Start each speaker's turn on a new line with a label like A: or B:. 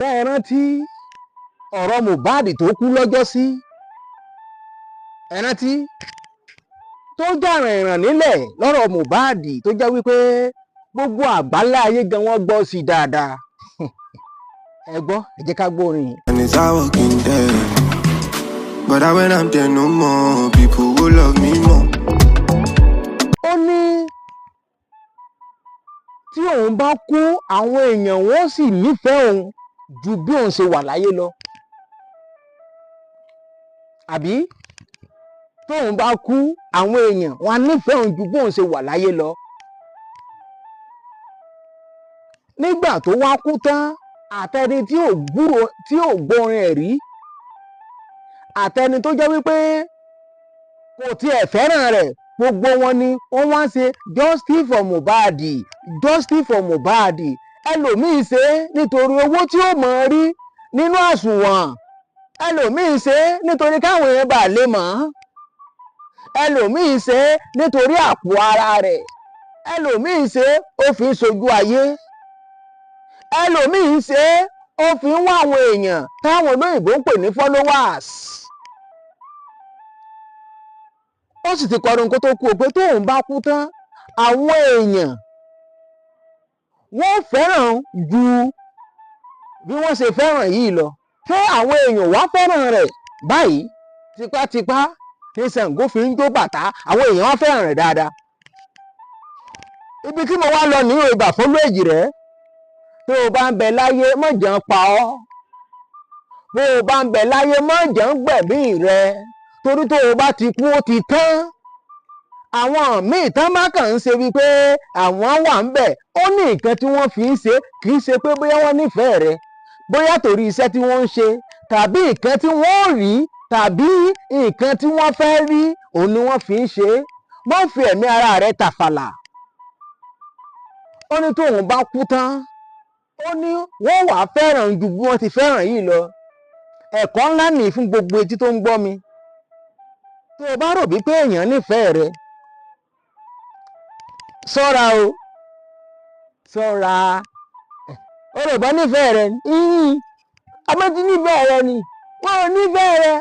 A: Ẹ rántí ọ̀rọ̀ Mohbad tó kú lọ́jọ́sí? Ẹ rántí tó jà rìnrìn nílẹ̀ lọ́rọ̀ Mohbad, tó jẹ́ wípé gbogbo àgbálá ayé gan wọ́n gbọ́ sí dáadáa. Ẹ gbọ́, ẹ jẹ́ ká gbọ́ orin yìí.
B: And it's a walking dead. But I when I'm there no more, people will love me more.
A: Ó ní tí òun bá kú, àwọn èèyàn wọn sì nífẹ̀ẹ́ òun ju bí òun ṣe wà láyé lọ. Àbí tóun bá kú, àwọn èèyàn wọn á nífẹ̀ẹ́ òun ju bóun ṣe wà láyé lọ. Nígbà tó wá kú tán, àtẹni tí ò gbúrò, tí ò gbórin ẹ̀ rí, àtẹni tó jẹ́ wípé kò tiẹ̀ fẹ́ràn rẹ̀, gbogbo wọn ni wọ́n wá ń ṣe "Justice for Mohbad, justice for Mohbad." Ẹlòmíín ṣe é nítorí owó tí ó mọ̀ ọ́n rí nínú àsùnwọ̀n, ẹlòmíín ṣe é nítorí káwọn èèyàn bá lè mọ̀ ọ́n, ẹlòmíín ṣe é nítorí àpò ara rẹ̀, ẹlòmíín ṣe é ó fi ń sojú ayé, ẹlòmíín ṣe é ó fi ń wá àwọn èèyàn táwọn olóyìnbó ń pè ní followers. Ó sì ti kọrin kó tó kú o pé tóun bá kú tán, àwọn èèyàn wọ́n fẹ́ràn ju bí wọ́n ṣe fẹ́ràn yìí lọ. Ṣé àwọn èèyàn wá fẹ́ràn rẹ̀ báyìí? Tipátipá ní Ṣàngó fi ń jó bàtà, àwọn èèyàn wá fẹ́ràn rẹ̀ dáadáa. Ibi tí mo wá lọ ní ìbà fún lóèjì rẹ̀. Tó o bá ń bẹ láyé, mọ̀jẹ̀ ń pa ọ́. Bó o bá ń bẹ láyé, mọ̀jẹ̀ ń gbẹ̀mí rẹ, torí tó o bá ti kú, ó ti tán. Àwọn míì tán bá kàn ń ṣe wípé àwọn wà ń bẹ̀, ó ní nǹkan tí wọ́n fi ń ṣe. Kì í ṣe pé bóyá wọ́n nífẹ̀ẹ́ rẹ, bóyá torí iṣẹ́ tí wọ́n ń ṣe, tàbí nǹkan tí wọ́n rí, tàbí nǹkan tí wọ́n fẹ́ rí, òun ni wọ́n fi ń ṣe é. Má fi ẹ̀mí ara rẹ tàfàlà. Ó ní tóun bá kú tán, ó ní wọ́n wàá fẹ́ràn ju bí wọ́n ti fẹ́ràn yìí lọ. Ẹ̀kọ́ ńlá nìyí fún gbogbo etí tó ń gbọ́ mi. Tó o bá rò bí pé èèyàn nífẹ̀ẹ́ rẹ, ṣọ́ra o, ṣọ́ra. Ó rò bá nífẹ̀ẹ́ rẹ, amẹ́tí nífẹ̀ẹ́ rẹ ni, wọ́n ò nífẹ̀ẹ́ rẹ.